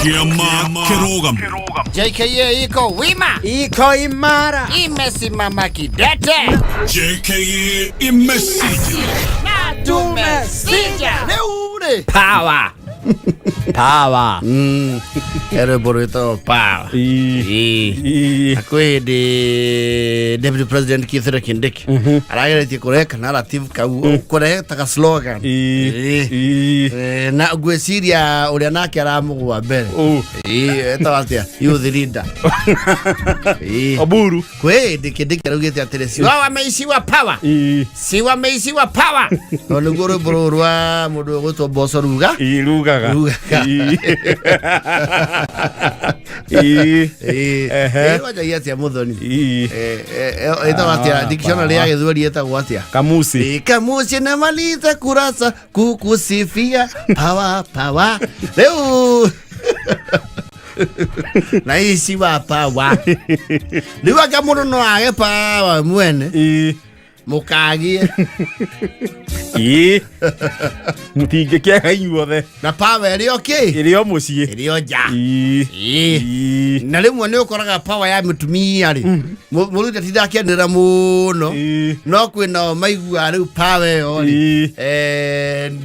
Kĩama kĩrũgamu. JKA iko wima, Iko imara. Imesimama kidete. JKA imesija. Na tumesija. Rĩu rĩ Power. Power. Rwĩmbo rwĩtagwo Power. Ii. Na kwĩ hĩndĩ Deputy President Kithure Kindiki arageretie kũrehe narrative kau, kũrehe ta ka slogan. Ii. Ii. Na ngwĩciria ũrĩa nake aramũgwa mbere. Ũ. Ĩĩ, etagwo atĩa, youth leader. Ĩĩ. Oburu. Kwĩ hĩndĩ Kindiki araugĩte atĩrĩ, siwa wameiciwa power, Ii. si wameiciwa power. No nĩguo rwĩmbo rũrũ rwa mũndũ ũgwĩtwo Mboco Ruga. Ii rugaga. Rugaga. Ii. Ii. Ĩĩ. Ehe. Ĩĩ, wanjagia atĩa mũthoni? Ii. Ĩtagwo atĩa? Ah, Dictionary ya Gĩthweri ĩtagwo atĩa? Kamusi. Ĩĩ, kamusi na maliza kurasa kukusifia power power rĩu na ici wa power rĩu anga mũndũ no age power mwene. Ii. Mũkagie. Ii. Mũtingĩkĩaga inyuothe. Na power ĩrĩ o kĩ? Ĩrĩ o mũciĩ. Ĩrĩ o nja. Ii. Ĩĩ. Ii. Na rĩmwe nĩ ũkoraga power ya mũtumia rĩ, mũrute tindakĩanĩrĩra mũno. Ii. No kwĩnao maiguaga rĩu power ĩyo rĩ, Ii.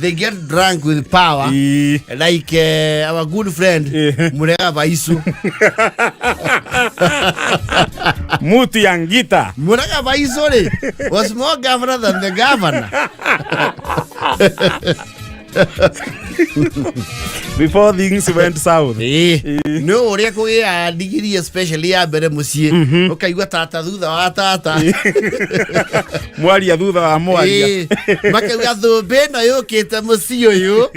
they get drunk with power. Ii. Like our good friend Murega Vaisu. Mutu ya ngita. Murega Vaisu rĩ was more governor than the governor. Before things went south. Ĩĩ. Nĩ ũrĩa kũgĩa ndigiri especially ya mbere mũciĩ, ũkaigua tata thutha wa tata. Mwaria thutha wa mwaria. Ĩĩ. Makauga thũmbĩ ĩno yũkĩte mũciĩ ũyũ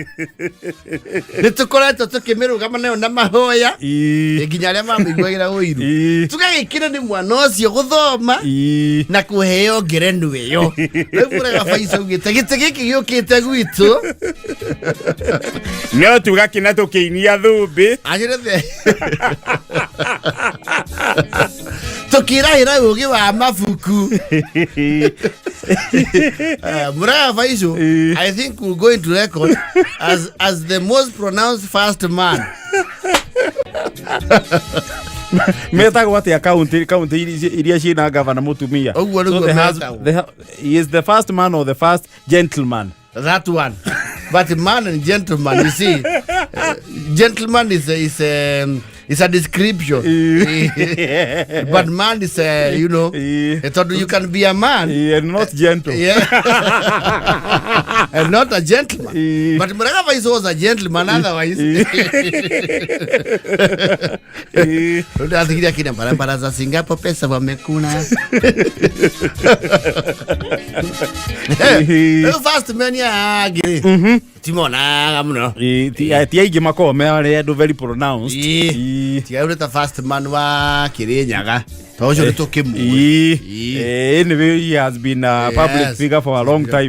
nĩ tũkoretwo tũkĩmĩrũgama nayo na mahoya. Ii. Nginya arĩa mamĩiguagĩra ũiru. Ii. Tũgagĩkĩra nĩ mwana ũcio gũthoma Ii. na kũheo ngerenwa ĩyo. Rĩu Mũrega Faiza augĩte gĩtĩ gĩkĩ gĩũkĩte gwitũ. No tugakĩna tũkĩinia thũmbĩ. Agĩrĩte tũkĩrahĩra ũgĩ wa mabuku. Muraya Faizo, I think we'll go into record as the most pronounced first man. Metagwo atĩa kaunti iria ciĩna gavana mũtumia? Ũguo nĩguo So metagwo. He is the first man or the first gentleman? That one. But man and gentleman, you see, gentleman is a description, but man is a, you know, tondũ you can be a man And not gentle. Yeah. And not a gentleman. But Murega Faizo was a gentleman otherwise. Ndathikire akina barabara za Singapore pesa wamekuna. Rĩu first man ya angĩ timonaga mũno. Ii, ti aingĩ makoragwo me arĩa andũ very pronounced. Ii. Ii. Tiga ũrĩ ta first man wa Kĩrĩnyaga tondũ ũcio nĩ tũkĩmũĩ. Ii. Ii. Anyway, he has been a public figure for a long time.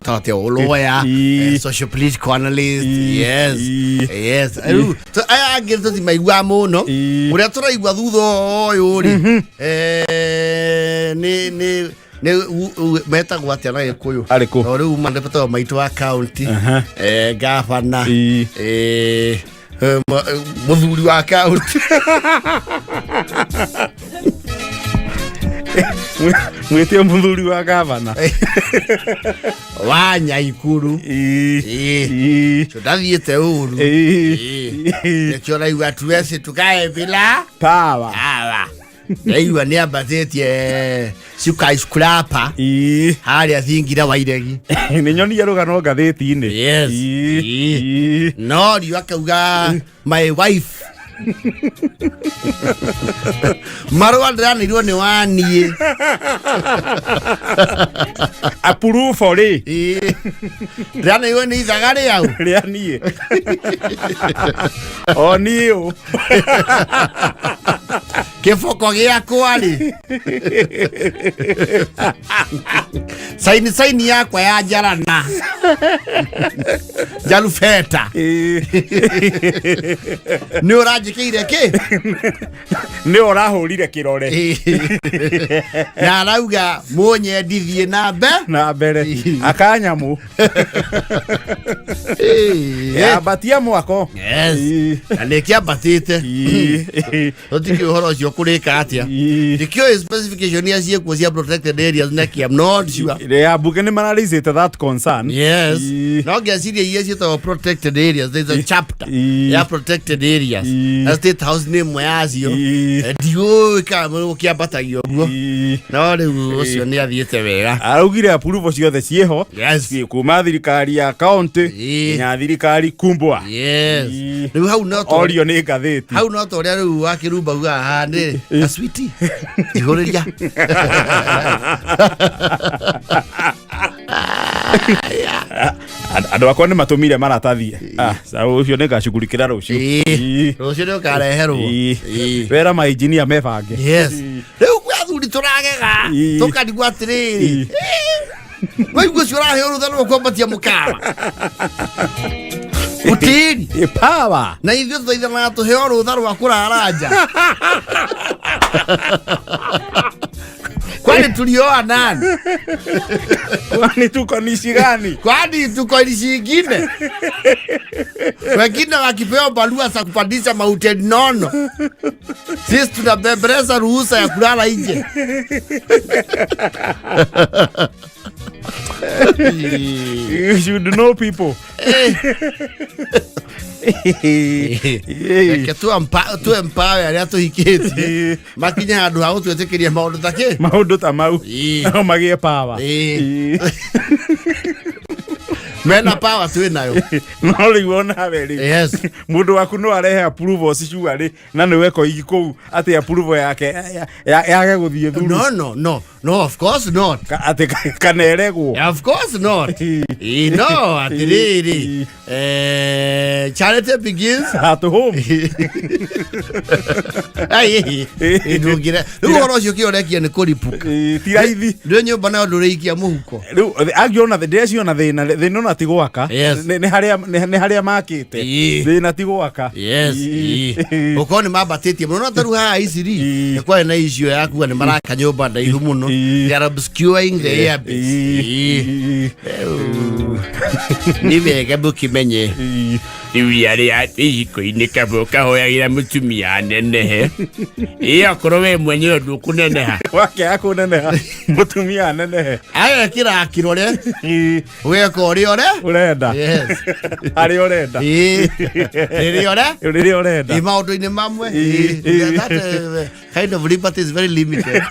Tate lawyer, Ii. social political analyst. Ii. Yes. Ii. Yes. Rĩu aya angĩ tũtimaiguaga mũno. Ii. Ũrĩa tũraigua thutha ũyũ rĩ, nĩ metagwo atĩa na Gĩkũyũ? Arĩkũ? O rĩu mandebetago maitũ wa county, gavana, Ii. mũthuri wa county. Mwĩtie mũthuri wa gavana. Wa Nyaikuru. Ii. Ii. Ii. Cio ndathiĩte ũru. Ii. Ii. Nĩkĩo ũraigua tuweci tukae bila Power. awa ndaigua nĩ ambatĩtie skyscraper Ii. harĩa thingira wa iregi. Nĩ nyonire rũgano ngathĩti-inĩ. Yes. Ii. Ii. Ii. No riũ akauga my wife marũa ndĩranĩirwo nĩ waniĩ. Approval rĩ. Ĩĩ. Ndĩranĩirwo nĩ ithaga rĩau. Rĩa niĩ o niĩ ũ. Kĩboko gĩakwa rĩ, saini saini yakwa ya njarana njarubeta nĩ ũranjĩkĩire kĩ? Nĩ ũrahũrire kĩrore. Na arauga mũnyendithie na mbe na mbere akanyamũ ambatia mwako. Yes. Na nä kä ambatä te tåtikä å horo å cio kå rä ka atä a ndikĩũĩ specification iria ciĩkuo cia protected areas nĩkĩ, I'm not sure. Ya mbunge nĩ mararaisĩte that concern. Yes. Ĩĩ. No ngeciria iria ciĩtagwo protected areas, there's a chapter Ĩĩ. ya protected areas Ĩĩ. na State House nĩ ĩmwe yacio. Ĩĩ. Ndiũĩ kana gũkĩambatagio ũguo, Ĩĩ. no rĩu ũcio nĩ athiĩte wega. Araugire approval ciothe ciĩho. Kuma thirikari ya county Ĩĩ. nginya thirikari kumbwa. Yes. Ĩĩ. Rĩu hau no orio nĩ ngathĩti. Hau no ta ũrĩa rĩu wakĩrumba ugaga haha nĩ aswiti ihũrĩria. Andũ akwa nĩ matũmire maratathi. Ah, sawa, ũcio nĩ ngacugurikĩra rũciũ. Ĩĩ. Rũciũ nĩ ũkareherwo. Ĩĩ. Ĩĩ. Wera mainjinia mebange. Yes, rĩu kwĩ athuri tũragega Ĩĩ. tũkarigwo atĩrĩrĩ, Ĩĩ. waigua ũcio ũraheo rũtha rwa kwambatia mũkawa ũtĩri Ĩ, power. Na ithuĩ tũthaithanaga tũheo rũtha rwa kũrara nja, kwani tulioa nani? Kwani tuko nishi gani? Kwani tuko nchi ingine? Wengine wakipewa barua za kupandisha mahoteli nono, sisi tunabembeleza ruhusa ya kulala nje. You should know people. Reke tuempawe arĩa tũhikĩtie makinye handũ ha gũtwĩtĩkĩria maũndũ ta kĩ. Maũndũ ta mau. Ĩĩ. No magĩe power. Ĩĩ. Ĩĩ. Mena power twĩ nayo. No rĩu onawe rĩ, mũndũ waku no arehe approvals cuarĩ na nĩwe koigi kũu atĩ approval yake yage gũthiĩ thuru. No, no, no, no, of course not. Atĩ kaneregwo. Of course not. Ĩĩ, no atĩrĩrĩ, charity begins at home. Ai, ndũngĩre rĩu ũhoro ũcio kĩorekia nĩ kũripũka. Ĩĩ, ti raithi. Ndĩ nyũmba nayo ndũrĩikia mũhuko. Rĩu angiona ndĩreciona thĩna thĩna ona ti gwaka. Yes. Nĩ harĩa makĩte. Ĩĩ. Thĩna ti gwaka. Yes. Ĩĩ. Ĩĩ. Ũkorwo nĩ mambatĩtie mũno, no tarĩu haha iciri Ĩĩ. nĩ kwarĩ na icio ya kuga nĩ maraka nyũmba ndaihu mũno. Ĩĩ. They are obscuring the airbase. Ĩĩ. Ĩĩ. Ĩĩ. Nĩ wega mũkĩmenye. Ĩĩ. Rĩu arĩa iciko-inĩ kaba ũkahoyagĩra mũtumia anenehe, ĩ okorwo we mwenyewe ndũkũneneha. Wakĩaga kũneneha, mũtumia anenehe. Agekĩra kĩrore. Ĩĩ. Ũgeka ũrĩa ũre ũrenda. Yes. Harĩa ũrenda. Ĩĩ. Rĩrĩa ũre rĩrĩa ũrenda. Ĩ maũndũ-inĩ mamwe. Ĩĩ. Ĩĩ. That kind of liberty is very limited.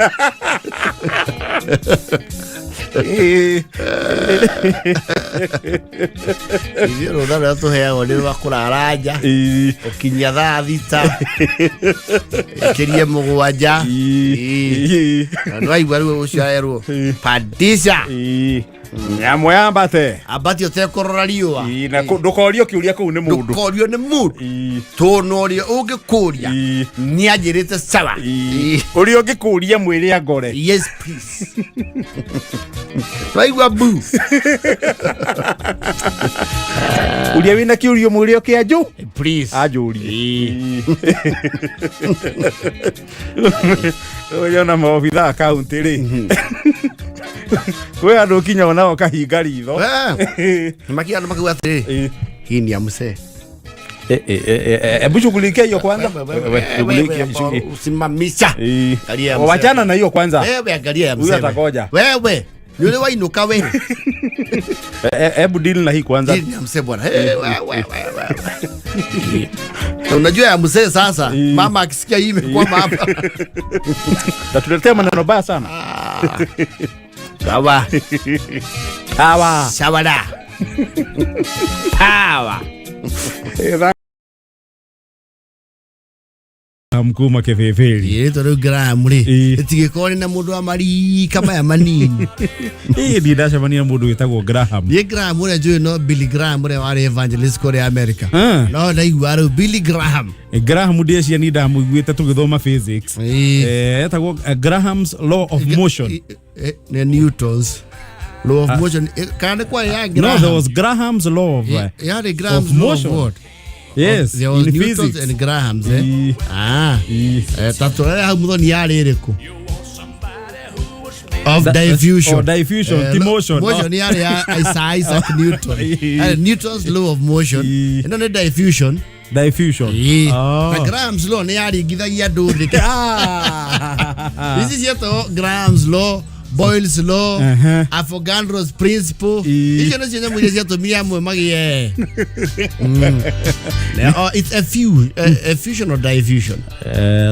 Ĩĩ. Ithuĩ rũtha rũrĩa tũheagwo nĩ rwa kũrara nja. Ĩĩ. Ũkinyia thaa 6 ĩkĩrie 7. Ĩĩ. Ĩĩ. Ĩĩ. Na nĩwaigua rĩu ũcio aerwo Ĩĩ. pandisha. Ĩĩ. Nyamũ yambate. Ambati ũtekũrora riũa. Ĩĩ, na ndũkorio kĩũria kũu nĩ mũndũ. Ndũkorio nĩ mũndũ. Ĩĩ. Tũna ũrĩa ũngĩkũria Ĩĩ. nĩ anjĩrĩte sawa. Ĩĩ. Ũrĩa ũngĩkũria mwĩre angore. Yes please, waigua bu. Ũrĩa wĩna kĩũrio mwĩre oke anjũ Please. Anjũrie. Ũyona maobitha a kaunti rĩ, kwĩ andũ kinya onao kahinga ritho. Makia andũ makauga atĩrĩ, Ĩĩ. hii ni ya mzee. Hebu shughulikia hiyo kwanza. Wewe, shughulikia, shughulikia. Usimamisha. Ĩĩ. Angalia ya mzee. Wachana na hiyo kwanza. Wewe angalia ya Huyu mzee. atakoja. Wewe nĩ ũrĩ wainũka we. Hebu deal na hii kwanza. Hii ni ya mzee bwana. Eh, wewe, wewe, wewe. Na unajua ya mzee sasa, mama akisikia hii imekwama hapa. Tatuletea maneno baya sana. Sawa. Sawa. Sawa da. Power. Eh, Graham kuma kĩbĩbĩri. Rĩtwa rĩu Graham rĩ, Ĩĩ. rĩtigĩkorwo nĩ na mũndũ wa marika maya manini. Ĩĩ, ndirĩ ndacemania na mũndũ wĩtagwo Graham. Niĩ Graham ũrĩa njũĩ no Billy Graham ũrĩa warĩ evangelist kũrĩa America. Ah. No ndaigua rĩu Billy Graham. Graham ndieciria ni ndamũiguĩte tũgĩthoma physics. Ĩĩ. Etagwo Graham's law of motion. Nĩ Newton's law of motion. Kana nĩ kwarĩ ya No, there Graham? was Graham's law of Yarĩ Graham's of law of motion. what? Yes, There was in Newton's physics. and Graham's, eh? Ĩĩ. Ah. Ĩĩ. Ta tũrore hau muthoni yarĩ ĩrĩkũ? Of diffusion. Oh, diffusion, ti motion. Motion yarĩ ya Isaac Newton. Ĩĩ. Yarĩ Newton's law of motion. Ĩĩ. Ĩno nĩ diffusion. Diffusion. Ĩĩ. Oh. Na Graham's law nĩ yaringithagia andũ thĩ. Ah. Ici cietagwo Graham's law, Boyle's law, Avogadro's principle. Ĩĩ. Icio nĩcio nyamũ iria ciatũmire amwe magĩe. Oh, it's a fusion or diffusion?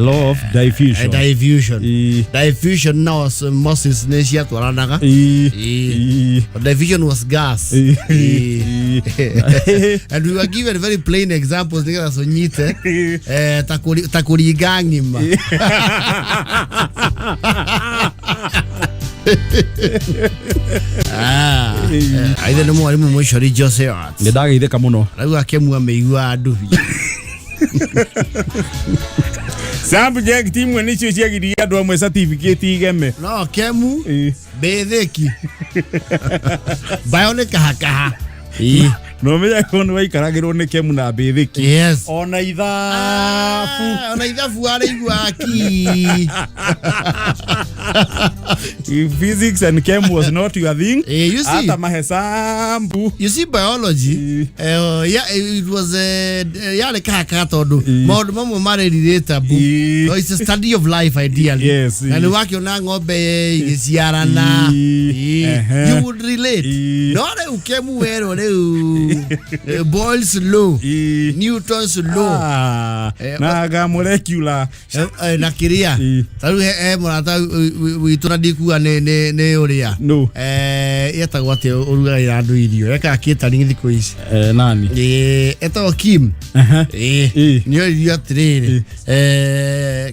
Law of diffusion. Diffusion. Ĩĩ. Diffusion na osmosis nĩ ciatwaranaga. Ĩĩ. Ĩĩ. Ĩĩ. Diffusion was gas. Ĩĩ. Ĩĩ. Ĩĩ. And we were given very plain examples nĩgetha tũnyite, ta kũringa ng'ima. Ah, aithe nĩ mwarimũ mũcori Jose Arts. Nĩ ndageithĩka mũno. Rĩu akemua mĩigua ndubi. Subject imwe nĩcio ciagiririe andũ amwe certificate igeme. No kemu Ĩĩ. mbĩthĩki bayo nĩ kahakaha. Ĩĩ. No ũmenye ko nĩ waikaragĩrwo nĩ kemu na mbĩthĩki. Yes. Ona ithabu. Ah, ona ithabu araigua ki. Physics and chem was not your thing. Eh, you see. Hata mahesabu. You see biology, Ĩĩ. yeah, it was yarĩ kahakaha tondũ Ĩĩ. maũndũ mamwe marĩ relatable. Ĩĩ. No, it's a study of life ideally. Yes, Na ĩĩ. nĩ wakĩona ng'ombe igĩciarana. Ĩĩ. Ĩĩ. Ehe. You would relate. Ĩĩ. No rĩu kemu werwo rĩu Boyle's law, Ĩĩ. Newton's law. Ah, Eh, na ga molecular. Na kĩrĩa Ĩĩ. ta rĩu he mũrata witũ na ndikuga nĩ ũrĩa. No. Etagwo atĩa ũrugagĩra andũ irio ekaga catering thikũ ici? Nani? Etagwo Kim. Aha. Ĩĩ. Nĩ oririo atĩrĩrĩ,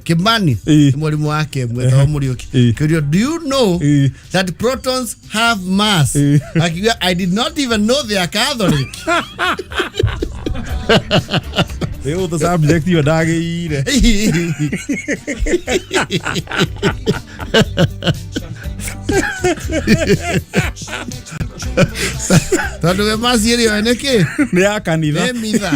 Kimani, Ĩĩ. nĩ mwarimũ wa Kemu etagwo Mũriũki, Ĩĩ. kĩũrio, "Do you know Ĩĩ. that protons have mass?" Ĩĩ. Akiuga, "I did not even know they are Catholic." Rĩu the subject ĩyo ndagĩire. Tondũ we maci ĩrĩ nĩ kĩ? Nĩ ya kanitha. Nĩ mitha.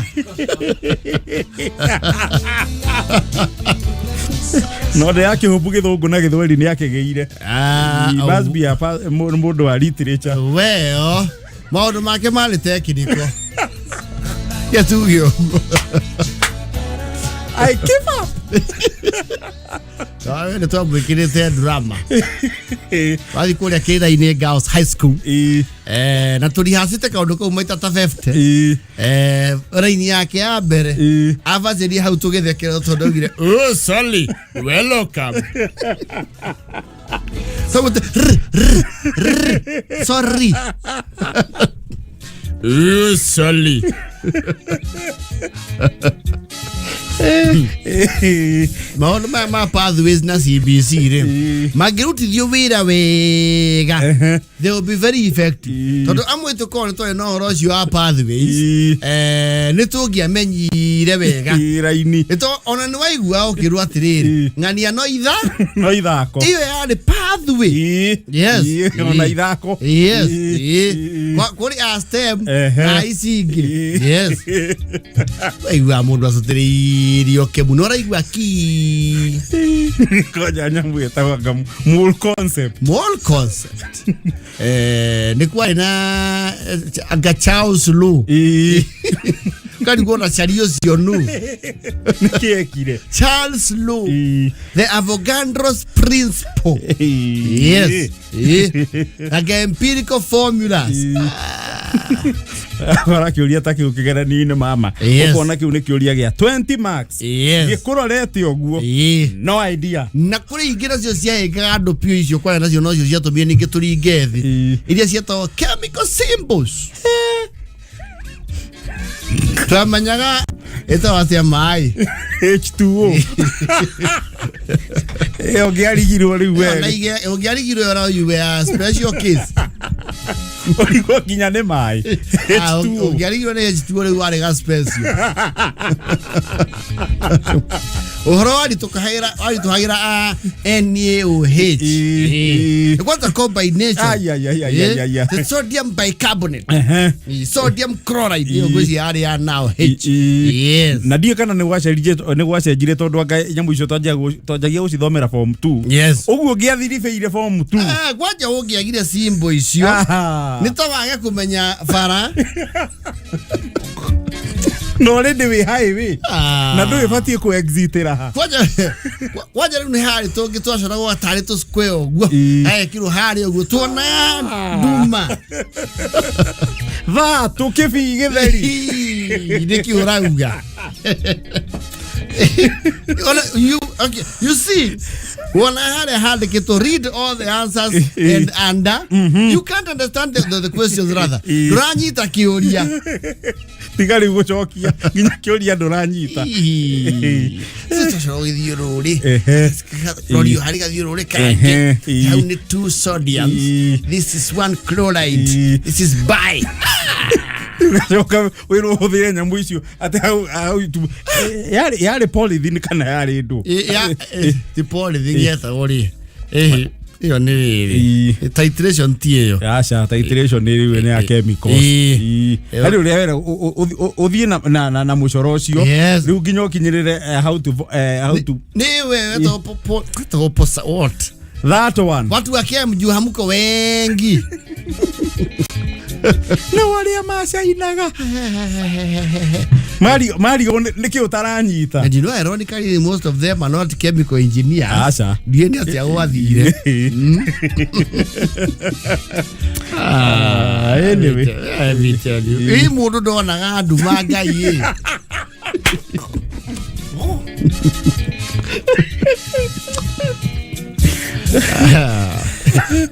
No ndĩ ya kĩhumbu gĩthũngũ na gĩthweri nĩ akĩgĩire. Ah, He must be a mũndũ wa literature. Weo maũndũ make marĩ tekniko gĩtuge ũguo. I give up. Nĩ twamwĩkĩrĩte drama wathiĩ kũrĩa kĩrainĩ Girls High School. Ĩĩ. Na tũrihacĩte kaũndũ kau maita ta 50. Ĩĩ. Raini yake ya mbere Ĩĩ. abanjĩrie hau tũgĩthekera tondũ augire, "Oh, sorry, welcome." So with the r, r, r, sorry. Oh, sorry. Maũndũ maya ma pathways na CBC rĩ, mangĩrutithio wĩra wega, they will be very effective, Ĩĩ. tondũ amwe tũkorwo nĩ twarĩ na ũhoro ũcio wa pathways, Ĩĩ. nĩ tũngĩamenyire wega. Ĩĩ, raini. Ona nĩ waigua ũkĩrwo atĩrĩrĩ, Ĩĩ. ng'ania no itha No ithako. ĩyo yarĩ pathway. Ĩĩ. Yes. Ĩĩ, ona ithako. Yes. Ĩĩ. Ĩĩ. Ĩĩ. Kũrĩ a STEM Ehe. na ici ingĩ. Ĩĩ. Yes, waigua mũndũ acũtĩrĩirio kemu nĩ ũraigua ki. Koja nyamũ ĩtagwo anga mole concept. Mole concept, nĩ kwarĩ na anga Charles Law. Ĩĩ. Karigwo na cari ũcio nũ. Nĩkĩ ekire? Charles Law, Ĩĩ. the Avogadro's principle. Ĩĩ. Yes. Ĩĩ. Anga empirical formulas. Arakĩũria ta kĩu kĩgeranio-inĩ mama. Yes. Ũkona kĩu nĩ kĩũria gĩa 20 marks. Yes. Gĩkũrorete ũguo. Ĩĩ. No idea. Na kũrĩ ingĩ nacio ciahĩngaga andũ piũ, icio kwarĩ nacio nocio ciatũmire ningĩ tũringe thĩ, Ĩĩ. iria cietagwo chemical symbols. Twamenyaga Ĩtagwo atĩa maĩ? H2O. Ĩyo ũngĩarigirwo rĩu Ona we. Ũngĩarigirwo ona you were a special case. Ũrigwo nginya nĩ maĩ. Ah, H2O. Ũngĩarigirwo nĩ H2O rĩu warĩ ga special. Ũhoro waritũhagĩra a NaOH. Kwanza combination. Ai, ai, ai, ai, ai, ai, ai. The sodium bicarbonate. Ehe. Sodium chloride. Ĩyo ngwĩciria yarĩ ya NaOH. Yes. Na ndiũ kana nĩ gwacenjirie tondũ anga nyamũ icio twanjagia gũcithomera form 2. Yes. Ũguo ũngĩathiribĩire form 2. Ah, kwanja ũngĩagire simbo icio Aha. nĩ ta wage kũmenya bara. Na already wĩ highway. Ah. Na ndũĩ batiĩ kũ exitĩra ha. Kwanja rĩu nĩ harĩ tũngĩ twacoragwo tarĩ tũ square ũguo. Ii. Agekĩrwo harĩa ũguo tuona nduma. Thaa tũ kĩbii gĩtheri. Ii, nĩkĩ ũrauga? Ona, okay, you see, wona harĩa handĩkĩtwo read all the answers and under, you can't understand the questions rather. Ii. Ndũranyita kĩũria. Tiga rĩu gũcokia nginya kĩũria ndũranyita. Tũcoragwo gĩthiũrũrĩ. Ehe. Rorio harĩ gathiũrũrĩ kangĩ. Ehe. Ii. Hau nĩ two sodiums. Ii. This is one chloride. Ii. This is bi. Ũgacoka wĩrwo ũhũthĩre nyamũ icio atĩ hau tu yarĩ polythene kana yarĩ ndũ. Ti polythene yetagwo rĩ. Ĩhĩ, ĩyo nĩ rĩrĩ. Ii. Titration ti ĩyo. Aca titration nĩ rĩu nĩ ya chemicals. Ii. Ii. Harĩ ũrĩa wera ũthiĩ na mũcoro ũcio. Yes. Rĩu nginya ũkinyĩrĩre how to how to Nĩ we wetagwo posa what? That one. Watu wa KMJU hamuko wengi. No arĩa macainaga. Mario nĩkĩ ũtaranyita? And you know, ironically, most of them are not chemical engineers. Aca. Ndiĩ nĩ atĩa gwathire. Ah, anyway. Let me tell you. Ĩ mũndũ ndonaga nduma Ngai ĩ.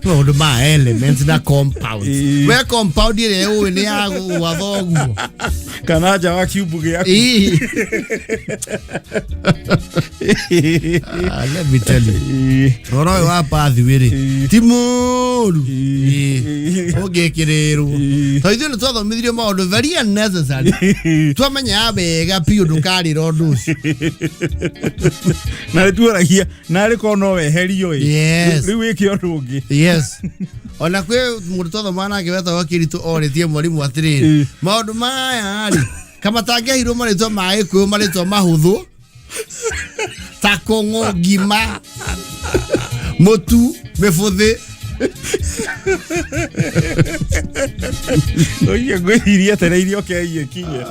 Maũndũ ma elements na compounds. Ĩ. We compound ĩrĩa ũĩ nĩ ya gwa thoguo. Kana nja wa kiumbu gĩaku. Ĩ. Ah, let me tell you. Ũhoro ũyũ wa pathway rĩ ti mũũru. Ĩ. Ũngĩkĩrĩrwo. Ĩ. Tondũ ithuĩ nĩ twathomithirio maũndũ very unnecessary. Twamenyaga wega biũ ndũkarĩra ũndũ ũcio. Na nĩ tuoragia narĩ korwo no weherio ĩ. Yes. Rĩu wĩke ũndũ ũngĩ. Yes. Ona kwĩ mũndũ twathomaga nake wetagwo Kĩritũ orĩtie mwarimũ atĩrĩrĩ, Ĩ. maũndũ maya rĩ kama matangĩaheirwo marĩtwa ma Gĩkũyũ marĩtwa mahũthũ ta kũng'ũ, ngima, mũtu, mĩbũthĩ. Oige ngwĩciria etereirie oke ĩkinye.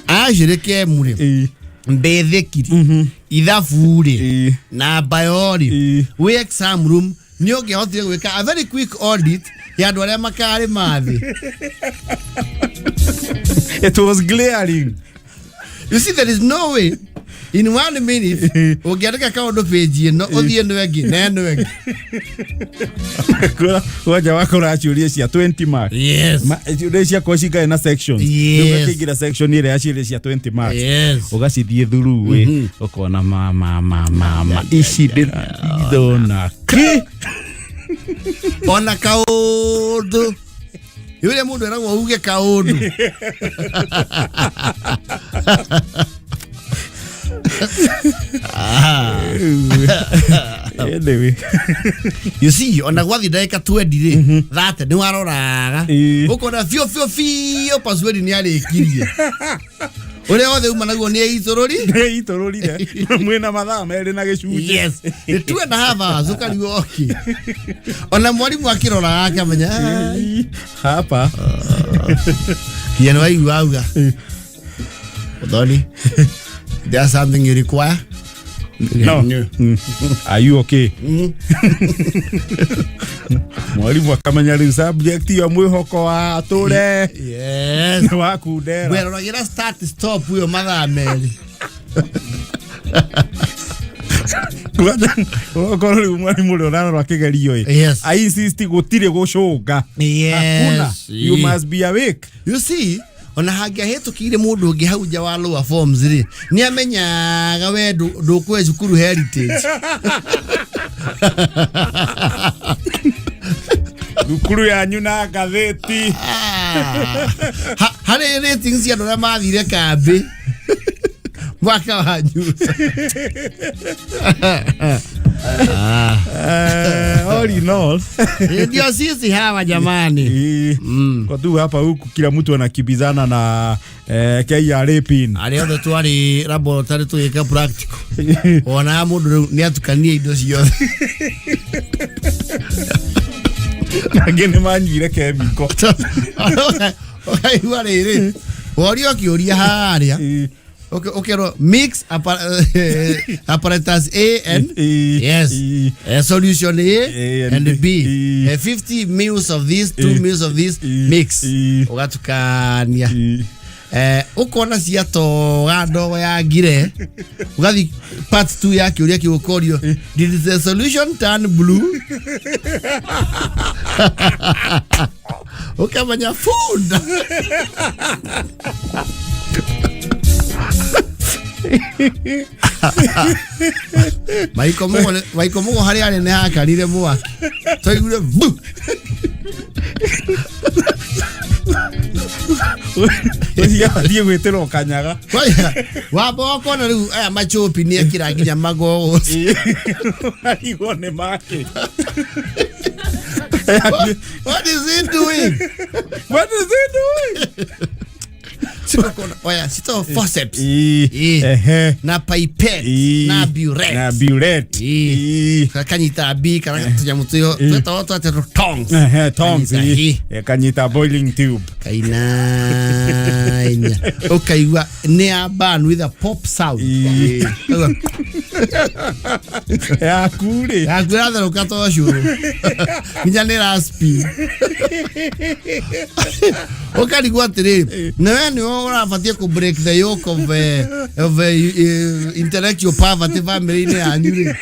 Actually kemu rĩ Ĩ. mbĩthĩkiri ithabu rĩ Ĩ. na bio rĩ Ĩ. wĩ exam room nĩ ũngĩahotire gwĩka a very quick audit ya andũ arĩa makarĩ mathĩ. It was glaring. You see, there is no way in 1 minute ũngĩandĩka kaũndũ page ĩno ũthiĩ ĩno ĩngĩ na ĩno ĩngĩ. Kwanja wakora ciũria cia 20 marks. Yes. Ciũria ciakwa cingaĩ na sections. Yes. Rĩu ũgakĩingĩra section ĩrĩa ya ciũria cia 20 marks. Yes. Ũgacithiĩ through ĩ ũkona ma ma ma ma ma ici ndĩrona kĩ. Ona kaũndũ ũrĩa mũndũ eragwo uge kaũndũ. Anyway. You see, ona gwathi ndagĩka 20 rĩ thate nĩ waroraga Ĩ. ũkona biũ biũ biũ password nĩ arĩkirie ũrĩa wothe uma naguo nĩ eitũrũri. Nĩ itũrũrire mwĩna mathaa merĩ na gĩcunjĩ. Yes, nĩ 2.5 hours ũkarigwo okay. Ona mwarimũ akĩroraga akamenya Ĩ, hapa kinya nĩ waigua auga Muthoni, there's something you require. No. Are you okay? Mwalimu akamenya rĩu subject ĩyo mwĩhoko wa tũre Yes. nĩ wakundera. Weroragĩra start stop ĩyo mathaa merĩ. Okorwo rĩu mwalimu ũrĩa ũrarora kĩgerio ĩ. Yes. I insist gũtirĩ gũcũnga. Yes. Hakuna. You must be awake. You see, Ona hangĩahĩtũkĩire mũndũ ũngĩ hau nja wa lower forms rĩ, nĩ amenyaga we ndũkũhe cukuru heritage. Thukuru yanyu na ngathĩti. Ah. Harĩ ratings cia andũ arĩa mathire kambĩ mwaka wanyu. All in all, Ndio sisi hawa jamani. Kwa tu hapa huku kila mtu anakimbizana na KRA pin. Arĩa othe twarĩ laboratory tũgĩka practical, ona mũndũ rĩu nĩ atukanie indo ciothe. Angĩ nĩ manyuire chemical. Ũkaigua rĩrĩ, worio kĩũria harĩa, ũkerwo mix apparatus A and yes, solution A A and and B, B. 50 mils of this, 2 mils of this, mix, ũgatukania, ũkona ciatoga ndogo ya ngire, ũgathi part 2 ya kĩũria kĩu, ũkorio, "Did the solution turn blue?" Ũkamenya food. Maiko Mũgo harĩa arĩ nĩ hakarire mwaki, twaiguire bu. Ũcio athiĩ gwĩtĩrwo kanyaga. Kwaya, wamba ũkona rĩu aya machopi nĩ ekĩra nginya magogo. Arigwo nĩ make. What is he doing? What is he doing? Sikokona oya sito forceps Ehe. na pipette na burette. Na burette. Kanyita bi kana tũnyamũ tũyo twĩtagwo twate tongs. Ehe, tongs. Kanyita hi. Kanyita boiling tube. Kainainya ũkaigua nĩ a burn with a pop sound. Ũkaigua, Yaku rĩ. Yaku ĩratherũka to cũrũ nginya nĩ ĩraspin, ũkarigwo atĩrĩrĩ, nĩwe nĩwe ũrabatiĩ kũ break the yoke of intellectual poverty family-inĩ yanyu rĩ.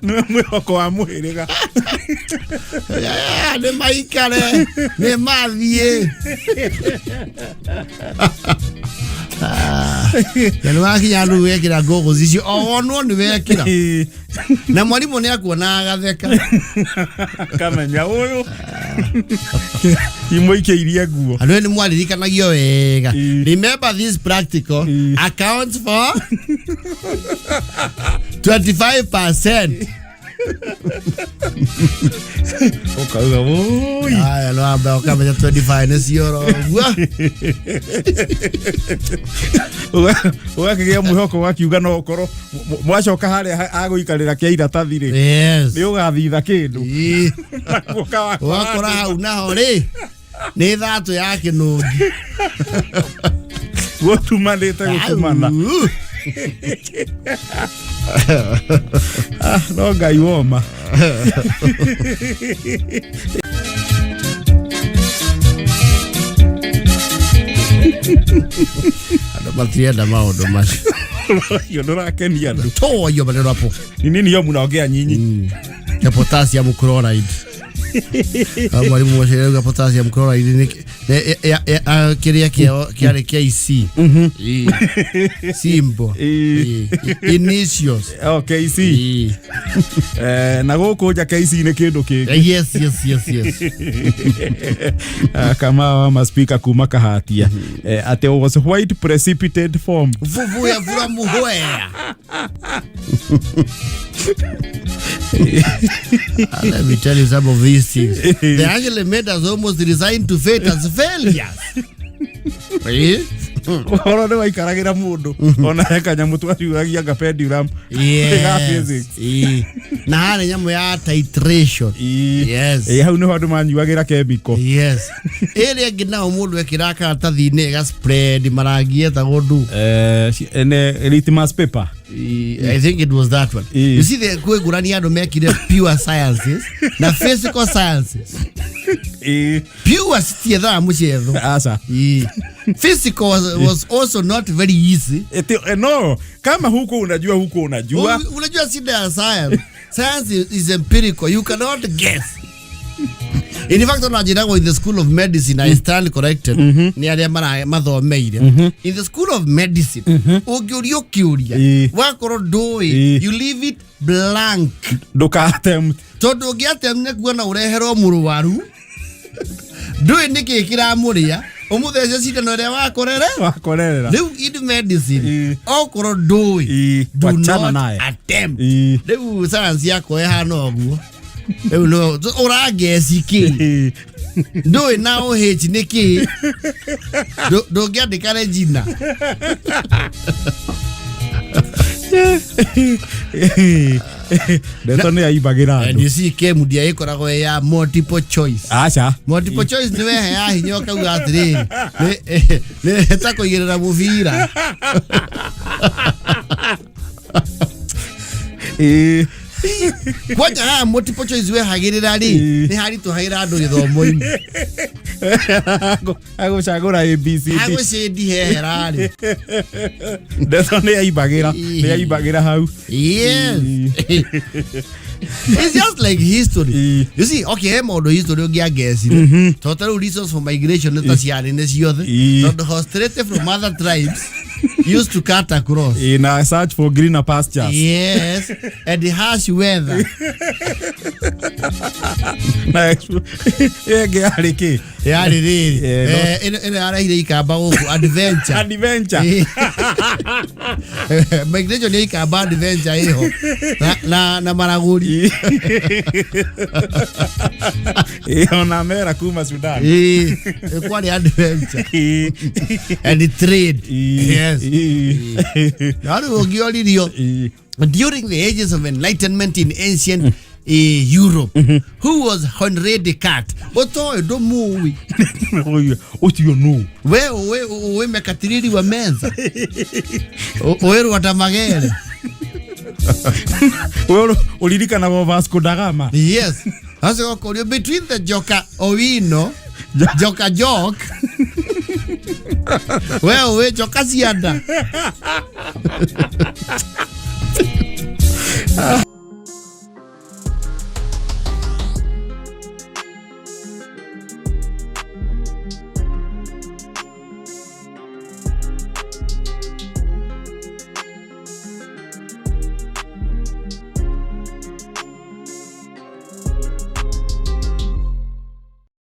Nĩwe mwĩhoko wa mũhĩrĩga. Nĩ maikare nĩ mathiĩ na nĩ wakinya handũ wekĩra goggles icio o wonwo nĩ wekĩra na mwarimũ nĩ akuona agatheka. Kamenya ũyũ imũikĩirie nguo. Andũ nĩ mwaririkanagio wega. Remember this practical accounts for 25%. Ũkauga woi. Aya, no amba ũkamenya 25 nĩ cioro ũguo. Ũgakĩgĩa mwĩhoko wakiuga no ũkorwo mwacoka harĩa agũikarĩra kĩa iratathi rĩ, nĩ ũgathitha kĩndũ. Ũgakora hau naho rĩ nĩ thatũ ya kĩnũngi. Gũtumanĩte gũtumana. Au. Ah, no Ngai woma. Andũ matirenda maũndũ macio. Ũcio ndũrakenia andũ. Toa hiyo maneno hapo. Ni nini hiyo mnaongea nyinyi? Ya potassium chloride. Ah, mwalimu wacio arauga potassium chloride nĩ kĩrĩa kĩarĩ KC. Symbol. Initials. Oh, KC. Na gũkũ nja KC nĩ kĩndũ kĩngĩ. Yes. Ah, kama wa maspika kuma Kahatia, atĩ was white precipitate form. Vuvuya from where? Let me tell you some of these things. They actually made us almost resign to fate as failures. Eh? Ũhoro nĩ waikaragĩra mũndũ ona he kanyamũ twaciuragia nga pendulum ga physics. Na harĩ nyamũ ya titration. Yes. Hau nĩho andũ manyuagĩra chemical. Yes. Ĩrĩa ĩngĩ nao mũndũ ekĩraga karatathi-inĩ ĩga spread marangi etagwo ndu. Nĩ litmus paper. I think it was that one. You see, the kwĩ ngũrani andũ mekire pure sciences na physical sciences. Pure citiethaga mũcetho. Aca. Physical was also not very easy. Eti, no kama huko unajua, huko unajua. Unajua shida ya science. Science is empirical. You cannot guess. In fact, ona njĩragwo in the school of medicine, I stand corrected, nĩ arĩa mathomeire in the school of medicine, ũngĩũrio kĩũria wakorwo ndũĩ, you leave it blank. Ndũka-attempt. Tondũ ũngĩatem nĩ kuona ũreherwo mũrwaru ndũĩ nĩkĩ kĩramũrĩa, ũmũthece cindano ĩrĩa wakorere. Wakorerera. Rĩu in medicine, okorwo ndũĩ, do wachana not naye. attempt. Rĩu science yakwa ĩhana ũguo. Rĩu no ũrangeci kĩ ndũĩ na OH nĩ kĩ. Ndũngĩandĩka Regina. Ndeto nĩ aimbagĩra And andũ. you see, kĩmundia ĩkoragwo ĩ ya multiple choice. Aca. Multiple choice nĩ weheya hinya ũkauga atĩrĩrĩ, nĩ ta kũigĩrĩra mũbira. Kwanja haha multiple choice wehagĩrĩra rĩ, nĩ haritũhagĩra andũ gĩthomo-inĩ. Agũcagũra ABCD. Hagũcĩndi hehera rĩ. Ndeto nĩ aimbagĩra, nĩ aimbagĩra hau. Yes. It's just like history. You see, okay, he maũndũ history ũngĩangecire. Tondũ ta rĩu reasons for migration nĩ ta ciarĩ nĩ ciothe. Tondũ hostility from other tribes used to cut across. Na search for greener pastures. Yes, and the harsh weather. Na ĩngĩ yarĩ kĩ? Yarĩ rĩrĩ. Eh, no. Ĩno yarehire ikamba gũkũ adventure. Adventure. Migration ya ikamba adventure ĩho. Na maragũri. Ona mera kuma Sudan. Kwarĩ adventure and trade. Yes. Na rĩu ũngĩoririo, during the ages of enlightenment in ancient Europe, who was Henri Descartes? Ũtoĩ, ndũmũĩ. Ũcio nũ? We ũĩ, ũĩ mekatiriri wa menza, ũĩ Rwanda Magere. We ũririkanaga Vasco da Gama. Yes, acio gũkũrio between the Joka Owino, Joka Jok, we ũĩ Joka Cianda.